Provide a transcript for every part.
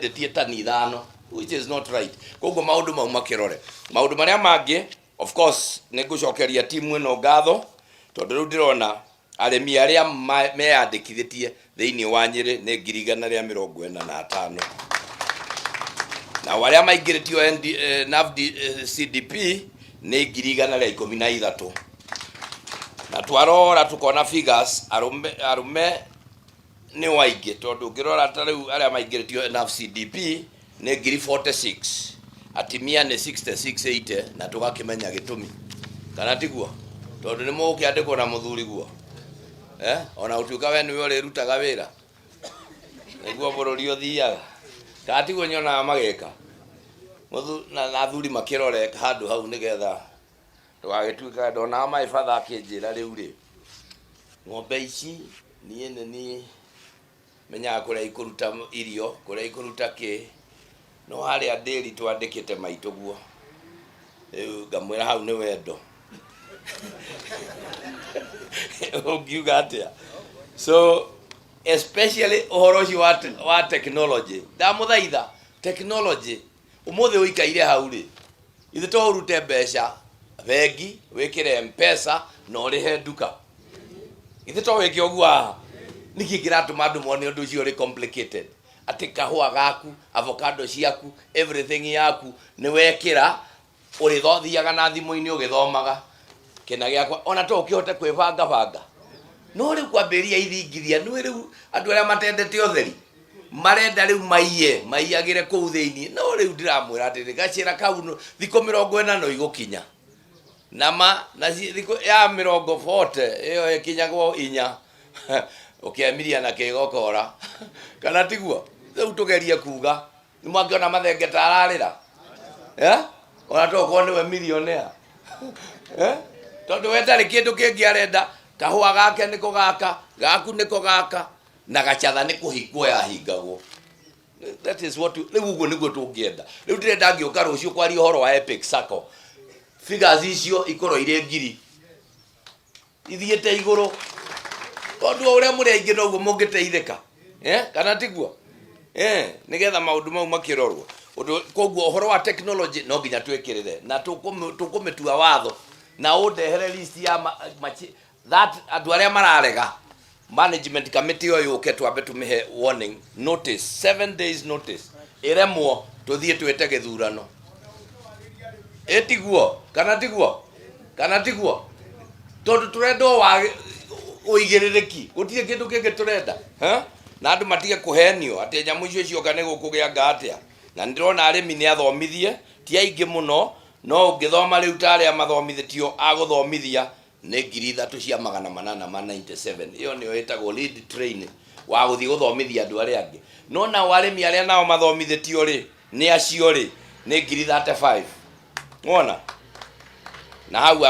Ũrendetie tani ithano, which is not right. Koguo maũndũ mau makĩrore. Maũndũ marĩa mangĩ, of course, nĩ ngũcokeria timu ĩno ngatho, tondũ rĩu ndĩrona arĩmi arĩa meyandĩkithĩtie thĩinĩ wa Nyĩrĩ nĩ 145,000. Nao arĩa maingĩrĩtio ND, NAFD, CDP nĩ 113,000. Na twarora tũkona figures, arũme, arũme nĩ waingĩ, tondũ ũngĩrora ta rĩu arĩa maingĩrĩtio NAF CDP nĩ 46,000, atimia nĩ 6680, na tũgakĩmenya gĩtũmi, kana tiguo? Tondũ nĩ mũgũkĩandĩkwo na mũthuri guo, eh? Ona gũtuĩka we nĩwe ũrĩrutaga wĩra nĩguo bũrũri ũthiaga, kana tiguo nyonaga magĩka? Na athuri makĩrore handũ hau nĩgetha ndũgagĩtuĩka. Ndonaga my father akĩnjĩra, rĩu rĩ, ng'ombe ici niĩ nĩ niĩ menyaga kũrĩa ikũruta irio, kũrĩa ikũruta kĩ, no harĩa ndĩri twandĩkĩte maitũ guo. Rĩu ngamwĩra hau nĩ wendo, ũngiuga atĩa? So especially ũhoro ũcio wa technology, ndamũthaitha, technology ũmũthĩ ũikaire hau rĩ, ithe to ũrute mbeca bengi, wĩkĩre Mpesa na ũrĩhe nduka. Ithe to wĩke ũguo haha? Nĩkĩ kĩratũma andũ mone ũndũ ũcio ũrĩ complicated, atĩ kahũa gaku, avocado ciaku, everything yaku nĩ wekĩra, ũrĩthiaga na thimũ-inĩ ũgĩthomaga kĩna gĩakwa, ona to ũkĩhote kwĩbanga banga? No rĩu kwambĩrĩria ithingithia nĩ rĩu andũ arĩa matendete ũtheri marenda rĩu maiye maiyagĩre kũu thĩinĩ. No rĩu ndĩramwĩra atĩrĩ, gacĩra kau thikũ 40 no igũkinya na ma na thikũ ya 40 ĩyo ĩkinyagwo inya ũkĩemiria na kĩgokora, kana tiguo? Rĩu tũgerie kuga nĩ mwakĩona mathenge ta ararĩra, eh? Ona tokorwo nĩwe millionaire, eh? Tondũ we ndarĩ kĩndũ kĩngĩ arenda, kahũa gake nĩko gaka, gaku nĩko gaka, na gacatha nĩ kũhingwo yahingagwo. That is what rĩu ũguo nĩguo tũngĩenda. Rĩu ndĩrenda ngĩũka rũciũ kwaria ũhoro wa Epic Sacco, figures icio ikorwo irĩ ngiri ithiĩte igũrũ, tondũ o ũrĩa mũrĩ aingĩ noguo mũngĩteithĩka, eh? Kana tiguo? Eh, nĩgetha maũndũ mau makĩrorwo ũndũ. Koguo ũhoro wa technology no nginya twĩkĩrĩre na tũkũmĩtua watho, na ũndehere list ya that andũ arĩa mararega. Management committee ĩyo yũke, twambe tũmĩhe warning notice, 7 days notice. Ĩremwo, tũthiĩ twĩte gĩthurano. Ĩtiguo, kana tiguo? Kana tiguo? Tondũ tũrenda o wa ũigĩrĩrĩki, gũtirĩ kĩndũ kĩngĩ tũrenda, ha? Na andũ matige kũhenio atĩ nyamũ icio cioka nĩ gũkũgĩa atĩa. Na nĩ ndĩrona arĩmi nĩ athomithie, ti aingĩ mũno, no ũngĩthoma rĩu ta arĩa mathomithĩtio agũthomithia nĩ 3897. Ĩyo nĩyo ĩtagwo lead train wa gũthiĩ gũthomithia andũ arĩa angĩ. No nao arĩmi arĩa nao mathomithĩtio rĩ, nĩ acio rĩ, nĩ 35,000. Wona na hau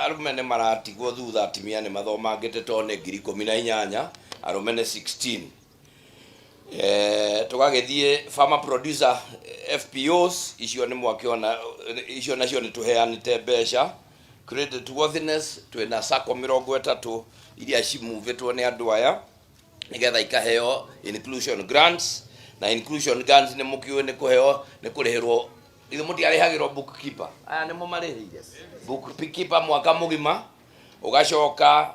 arũme nĩ maratigwo thutha, atumia nĩ mathomangĩte tondũ nĩ 18,000, arũme nĩ 16. Tũgagĩthiĩ farmer producer, FPOs icio nĩ mwakĩona, icio nacio nĩ tũheanĩte mbeca. Credit worthiness, twĩna sacco 30 iria cimuvĩtwo nĩ andũ aya nĩgetha ikaheo inclusion grants. Na inclusion grants nĩ mũkĩũĩ nĩ kũheo, nĩ kũrĩhĩrwo. Ithe mũtiarĩhagĩrwo bookkeeper? Aya nĩmo marĩhĩire bookkeeper mwaka mũgima. Ũgacoka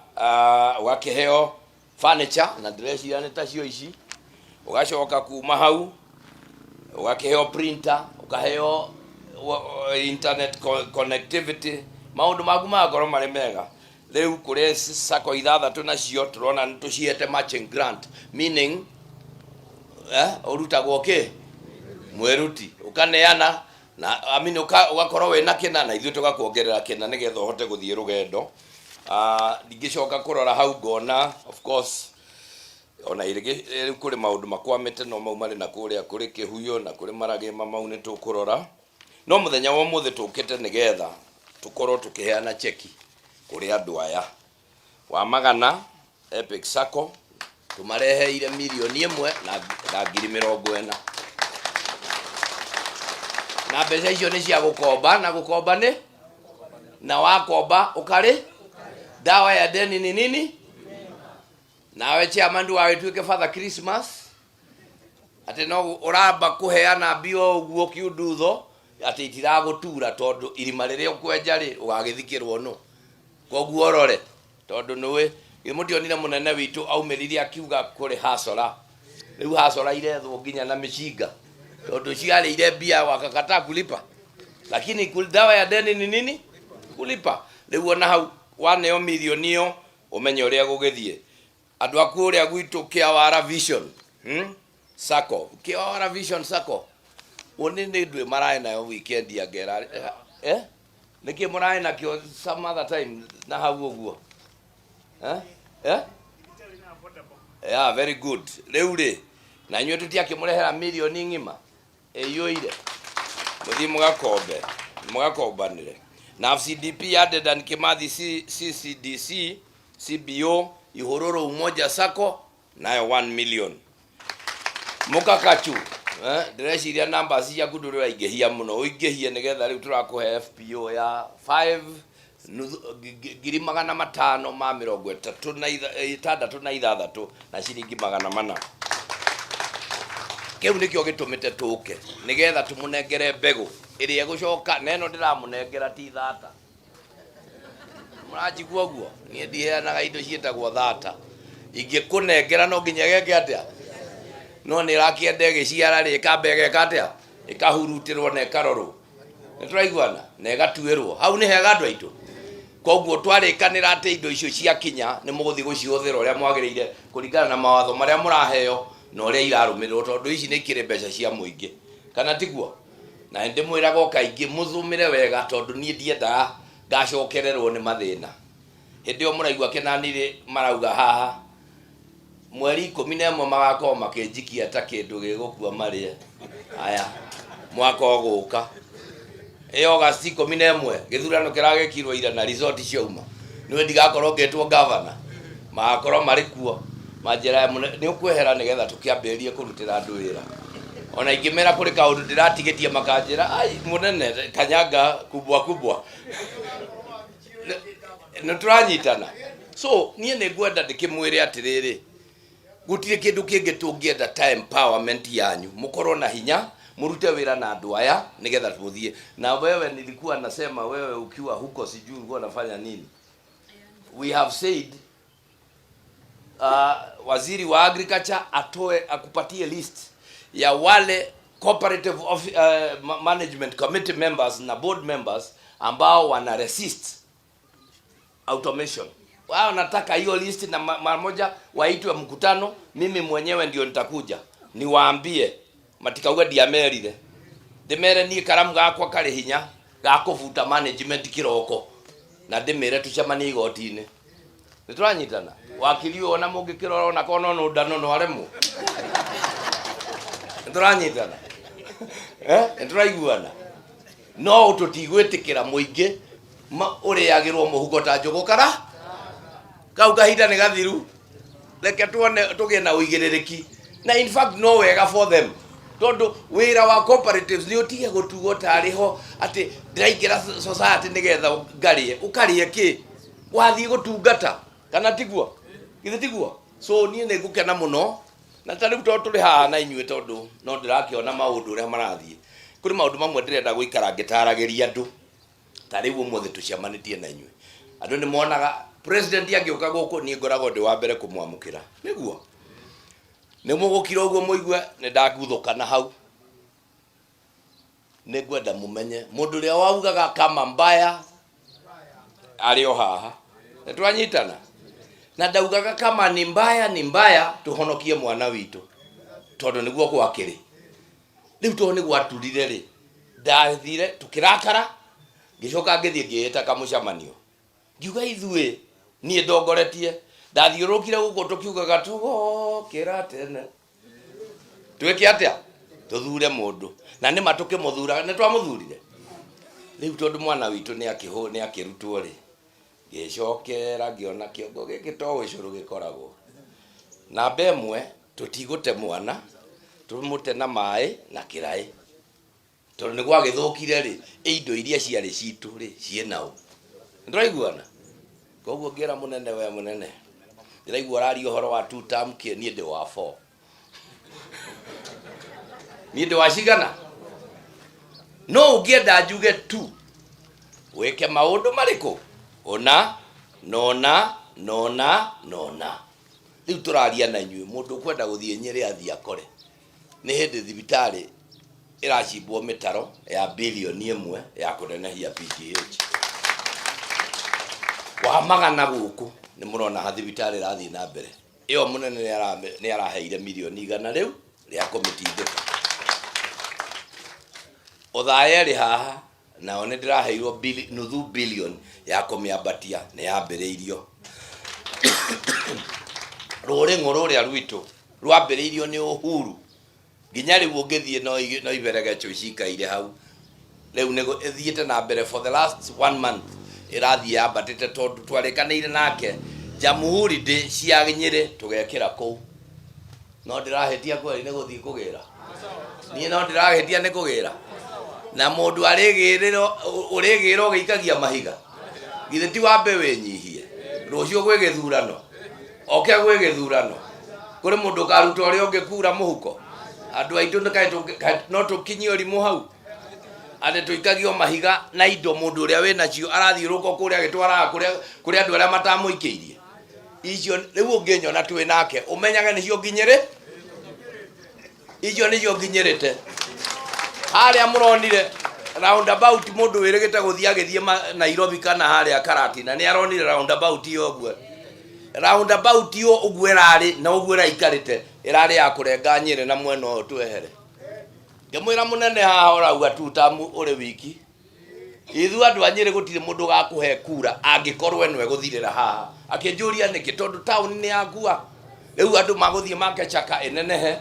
ũgakĩheo furniture, na ndĩreciria nĩ tacio ici. Ũgacoka kuma hau ũgakĩheo printer, ũkaheo internet connectivity, maũndũ maku magakorwo marĩ mega. Rĩu kũrĩ sacco ithathatũ nacio tũrona nĩ tũciĩte matching grant, meaning ũrutagwo kĩ mwĩruti, ũkaneana na, I mean, ũgakorwo wĩna kĩna na ithuĩ tũgakuongerera kĩna nĩgetha ũhote gũthiĩ rũgendo. Ndingĩcoka kũrora hau ngona, of course, ona irĩgĩ rĩu kũrĩ maũndũ makwamĩte, no mau marĩ na kũrĩa kũrĩ kĩhuyo na kũrĩ maragĩma, mau nĩ tũkũrora. No mũthenya wa ũmũthĩ tũkĩte nĩgetha tũkorwo tũkĩheana cheki kũrĩ andũ aya wa magana Epic Sacco. Tũmareheire 1,000,000 na 40,000, na mbeca icio nĩ cia gũkomba, na gũkomba nĩ na wakomba ũkarĩ dawa ya deni ni nini. Nawe chairman, ndũgagĩtuĩke Father Christmas. Atĩ no ũramba kũheana mbia o ũguo kiundutho atĩ itiragũtura tondũ irima rĩrĩa ũkwenja rĩ ũgagĩthikĩrwo nũ. Koguo ũrore tondũ nĩũĩ githĩ mũtionire mũnene witũ aumĩrire akiuga kũrĩ hasora. Rĩu hasora irethwo nginya na mĩcinga tondũ ciarĩire mbia wakakataa kulipa. Lakini dawa ya deni ni nini? Kulipa. Rĩu ona hau waneo mirioni ĩyo ũmenye ũrĩa gũgĩthiĩ. Andũ a kũrĩa gwitũ Kĩawara Vision Sacco, Kĩawara Vision Sacco, ũnĩ nĩ ndwĩ maraĩ nayo weekend ya ngera eh? Nĩkĩ mũraĩ nakĩo some other time na hau ũguo eh? Eh? Yeah, very good. Rĩu rĩ na inyuĩ tũtiakĩmũrehera mirioni ng'ima ĩiyũire mũthiĩ mũgakombe mũgakombanĩre na FCDP ya Dedan Kimathi CCDC CBO Ihururu Umoja Sacco nayo 1 million mũkakachu eh, ndĩreciria numbers ciaku ndũrĩ ũraingĩhia mũno ũingĩhie nĩgetha rĩu tũrakũhe FPO ya 5 536,536 na ciringi 400. Kĩu nĩkĩo gĩtũmĩte tũke nĩgetha tũmũnengere mbegũ ĩrĩa ĩgũcoka na ĩno ndĩramũnengera ti thata. Mũranjigua ũguo? Niĩ ndiheanaga indo ciĩtagwo thata. Ingĩkũnengera no nginya geke atĩa? No nĩ ĩrakĩenda ĩgĩciara rĩ, ĩkamba ĩgeka atĩa? Ĩkahurutĩrwo na ĩkarorwo. Nĩ tũraiguana? Na ĩgatuĩrwo. Hau nĩ hega andũ aitũ? Koguo twarĩkanĩra atĩ indo icio ciakinya nĩ mũgũthiĩ gũcihũthĩra ũrĩa mwagĩrĩire kũringana na mawatho marĩa mũraheo na ũrĩa irarũmĩrĩrwo tondũ ici nĩ ikĩrĩ mbeca cia mũingĩ. Kana tiguo? Na nĩ ndĩmwĩraga o kaingĩ mũthũmĩre wega tondũ niĩ ndiendaga ngacokererwo nĩ mathĩna. Hĩndĩ ĩyo mũraigua kĩnanirĩ marauga haha mweri 11 magakorwo makĩnjikia ta kĩndũ gĩgũkua marĩe. Aya, mwaka ũgũka. Ĩ August 11 gĩthurano kĩragĩkirwo ira na result ciauma. Nĩwe ndigakorwo ngĩtwo governor. Magakorwo marĩ kuo. Manjĩra nĩ ũkwehera nĩgetha tũkĩambĩrĩrie kũrutĩra andũ wĩra. Ona ingĩmera kũrĩ kaũndũ ndĩratigĩtie makanjĩra ai mũnene kanyanga kubwa kubwa. Nĩ tũranyitana. So niĩ nĩ ngwenda ndĩkĩmwĩre atĩrĩrĩ, gũtirĩ kĩndũ kĩngĩ tũngĩenda ta empowerment yanyu, mũkorwo na hinya, mũrute wĩra na andũ aya nĩgetha tũthiĩ. Na wewe nilikuwa nasema wewe ukiwa huko sijui ulikuwa unafanya nini. We have said waziri wa agriculture atoe akupatie list ya wale cooperative of, management committee members na board members ambao wana resist automation. Wao nataka hiyo list na mara moja waitwe mkutano, mimi mwenyewe ndio nitakuja niwaambie matikauga ndiamerire ndimere niĩ karamu gakwa karĩ hinya ga kũbuta management kĩroko na ndĩmĩre tucemanie igoti-inĩ. Nĩ tũranyitana? Wakiri ũyũ ona mũngĩkĩrora ona korwo no nũndano no aremwo. Nĩ tũranyitana? Eh? Nĩ tũraiguana? No tũtigwĩtĩkĩra mũingĩ ũrĩagĩrwo mũhuko ta njũgũ kara kau kahinda nĩ gathiru. Reke tuone tũgĩe na ũigĩrĩrĩki na in fact no wega for them tondũ wĩra wa cooperatives nĩ ũtige gũtuo tarĩ ho atĩ ndĩraingĩra society nĩgetha ngarĩe. Ũkarĩe kĩ? Wathiĩ gũtungata kana tiguo? Githĩ tiguo? So niĩ nĩ ngũkena mũno na ta rĩu tondũ tũrĩ haha na inyuĩ tondũ no ndĩrakĩona maũndũ ũrĩa marathiĩ. Kũrĩ maũndũ mamwe ndĩrenda gũikara ngĩtaragĩria andũ. Ta rĩu ũmũthĩ tũcemanĩtie na inyuĩ. Andũ nĩ monaga president angĩũka gũkũ niĩ ngoragwo ndĩ wa mbere kũmwamũkĩra. Nĩguo? Nĩ mũgũkira ũguo mũigue nĩ ndaguthũka na hau. Nĩ ngwenda mũmenye mũndũ ũrĩa waugaga kama mbaya arĩ o haha. Nĩ twanyitana? Na ndaugaga kama ni mbaya ni mbaya tũhonokie mwana witũ tondũ nĩguo gwakĩrĩ. Rĩu tondũ nĩ gwaturire rĩ, ndathire tũkĩrakara, ngĩcoka ngĩthiĩ ngĩĩta kamũcemanio. Ngiuga ithuĩ, niĩ ndongoretie, ndathiũrũrũkire gũkũ tũkiugaga tũgokĩra tene. Twĩke atĩa? Tũthure mũndũ. Na nĩma tũkĩmũthura, nĩ twamũthurire? Rĩu tondũ mwana witũ nĩ akĩrutwo rĩ, ngĩcokera ngĩona kĩongo gĩkĩ to ũcũrũ gĩkoragwo. Namba ĩmwe, tũtigũte mwana, tũmũte na maĩ na kĩraĩ. Tondũ nĩ gwagĩthũkire rĩ, indo iria ciarĩ citũ rĩ, ciĩ naũ. Nĩ tũraiguana? Koguo ngĩra mũnene, we mũnene, ndĩraigua ũraria ũhoro wa two term kĩ, niĩ ndĩ wa four. Niĩ ndĩ wa cigana? No ũngĩenda njuge tu wĩke maũndũ marĩkũ? Ũna, nona, nona, nona. Rĩu tũraria na inyuĩ, mũndũ ũkwenda gũthiĩ Nyĩrĩ athiĩ akore. Nĩ hĩndĩ thibitarĩ ĩracimbwo mĩtaro ya bilioni 1 ya kũnenehia PGH. Wa magana gũkũ nĩ mũrona ha thibitarĩ ĩrathiĩ na mbere. Ĩyo mũnene nĩ araheire milioni 100 rĩu rĩa kũmĩtindĩka. Othaya ĩrĩ haha nao nĩ ndĩraheirwo nuthu bilioni ya kũmĩambatia, nĩ yambĩrĩirio. Rũrĩng'ũ rũrĩa rwitũ rwambĩrĩirio nĩ Uhuru nginya rĩu ũngĩthiĩ no iberegeco cikaire hau. Rĩu nĩ ĩthiĩte na mbere for the last one month ĩrathiĩ yambatĩte, tondũ twarĩkanĩire nake Jamhuri Day cia Nyĩrĩ tũgekĩra kũu. No ndĩrahĩtia kweri nĩ gũthiĩ kũgĩra, niĩ no ndĩrahĩtia nĩ kũgĩra na mũndũ arĩgĩrĩro ũrĩgĩra ũgĩikagia mahiga. Githĩ ti wambe wĩnyihie? Rũciũ gwĩ gĩthurano, oke gwĩ gĩthurano, kũrĩ mũndũ ũkaruta ũrĩa ũngĩ kura mũhuko. Andũ aitũ no tũkinyie ũrimũ hau atĩ tũikagio mahiga na indo, mũndũ ũrĩa wĩ nacio arathiũrũrũka kũrĩa agĩtwaraga kũrĩa kũrĩ andũ arĩa matamũikĩirie icio. Rĩu ũngĩnyona twĩ nake, ũmenyage nĩcio nginyĩrĩ icio, nĩcio nginyĩrĩte harĩa mũronire roundabout. Mũndũ wĩrĩgĩte gũthiĩ agĩthiĩ Nairobi kana harĩa Karatina nĩ aronire roundabout ĩyo ũguo, roundabout ĩyo ũguo ĩrarĩ na ũguo ĩraikarĩte, ĩrarĩ ya kũrenga Nyĩrĩ na mwena ũyũ twehere. Ngĩmwĩra, mũnene, haha ũrauga tutamu ũrĩ wiki, ithuĩ andũ a Nyĩrĩ gũtirĩ mũndũ ũgakũhe kura angĩkorwo ĩno ĩgũthirĩra haha. Akĩnjũria nĩkĩ. Tondũ taũni nĩ yakua, rĩu andũ magũthiĩ make Chaka ĩnenehe,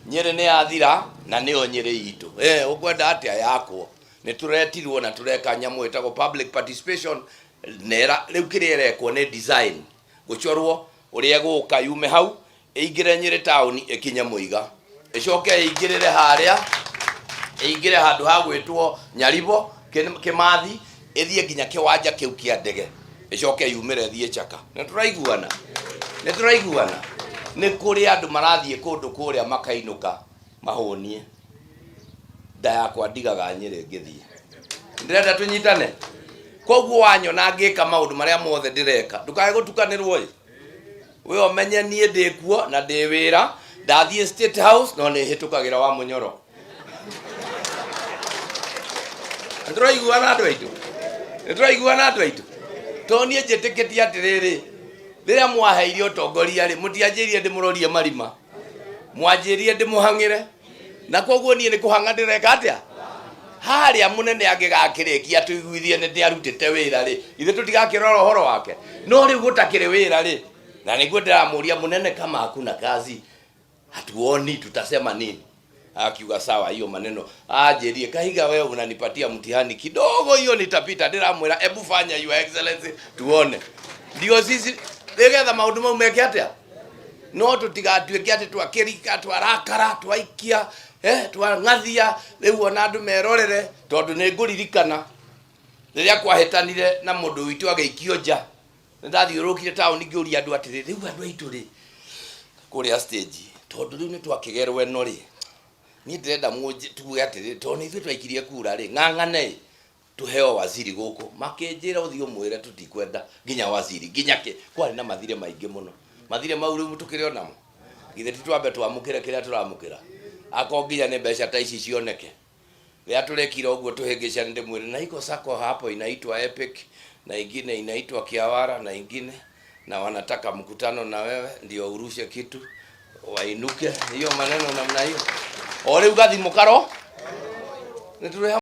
Nyĩrĩ nĩ yathira na nĩyo Nyĩrĩ itũ. Ũkwenda atĩa yakwo? Nĩ tũretirwo na tũreka nyamũ ĩtagwo public participation na rĩu kĩrĩa ĩrekwo nĩ design, gũcorwo ũrĩa ĩgũka yume hau ĩingĩre Nyĩrĩ taũni, ĩkinye Mũiga, ĩcoke ĩingĩrĩre harĩa, ĩingĩre handũ ha gwĩtwo Nyaribo Kĩmathi, ĩthiĩ nginya kĩwanja kĩu kĩa ndege, ĩcoke yumĩre ĩthiĩ Chaka. Nĩ tũraiguana? Nĩ tũraiguana? Nĩ kũrĩ andũ marathiĩ kũndũ kũrĩa makainũka mahũnie. Nda yakwa ndigaga Nyĩrĩ ngĩthiĩ, ndĩrenda tũnyitane. Koguo wanyona ngĩka maũndũ marĩa mothe ndĩreka, ndũkae gũtukanĩrwo ĩ we, ũmenye niĩ ndĩ kuo na ndĩ wĩra. Ndathiĩ State House no nĩ hĩtũkagĩra wa mũnyoro. Nĩtũraiguana, andũ aitũ? Nĩtũraiguana, andũ aitũ? Tondũ niĩ njĩtĩkĩtie atĩrĩrĩ, rĩrĩa mwaheire ũtongoria rĩ, mũtianjĩrire ndĩmũrorie marima, mwanjĩrire ndĩmũhang'ĩre, na koguo niĩ nĩ kũhang'a ndĩreka atĩa harĩa. Mũnene angĩgakĩrĩkia tũiguithie nĩ nĩarutĩte wĩra rĩ, ithuĩ tũtigakĩrora ũhoro wake. No rĩu gũtakĩrĩ wĩra rĩ, na nĩguo ndĩramũria, mũnene, kama hakuna kazi, hatuoni tutasema nini? Akiuga sawa, hiyo maneno anjĩrie, Kahiga, wewe unanipatia mtihani kidogo, hiyo nitapita. Ndĩramwĩra, ebu fanya, Your Excellency, tuone. Ndio sisi nĩgetha maũndũ mau meke atĩa, no tũtigatuĩke atĩ twakĩrika, twarakara, twaikia, twang'athia. Rĩu ona andũ merorere, tondũ nĩ ngũririkana rĩrĩa kwahĩtanire na mũndũ witũ agĩikio nja, nĩ ndathiũrũrũkire taũni ngĩũria andũ atĩrĩ, rĩu andũ aitũ rĩ kũrĩa stage, tondũ rĩu nĩ twakĩgerwo ĩno rĩ, niĩ ndĩrenda tuge atĩrĩ, tondũ nĩ ithuĩ twaikirie kura rĩ, ng'ang'ane tuheo waziri gũkũ. Makĩnjĩra, ũthiĩ ũmwĩre tũtikwenda nginya waziri nginya kĩ. Kwarĩ na mathirĩ maingĩ mũno, mathirĩ mau rĩu tũkĩrĩ onamo. Githĩ ti twambe twamũkĩre kĩrĩa tũramũkĩra, akorwo nginya nĩ mbeca ta ici cioneke? Rĩrĩa tũrekire ũguo tũhĩngĩcane, ndĩmwĩre na iko sako hapo inaitwa Epic na ingine inaitwa Kiawara na ingine, na wanataka mkutano na wewe ndio urushe kitu wainuke. Hiyo maneno namna hiyo, o rĩu gathimũ karo nĩ tũrĩ.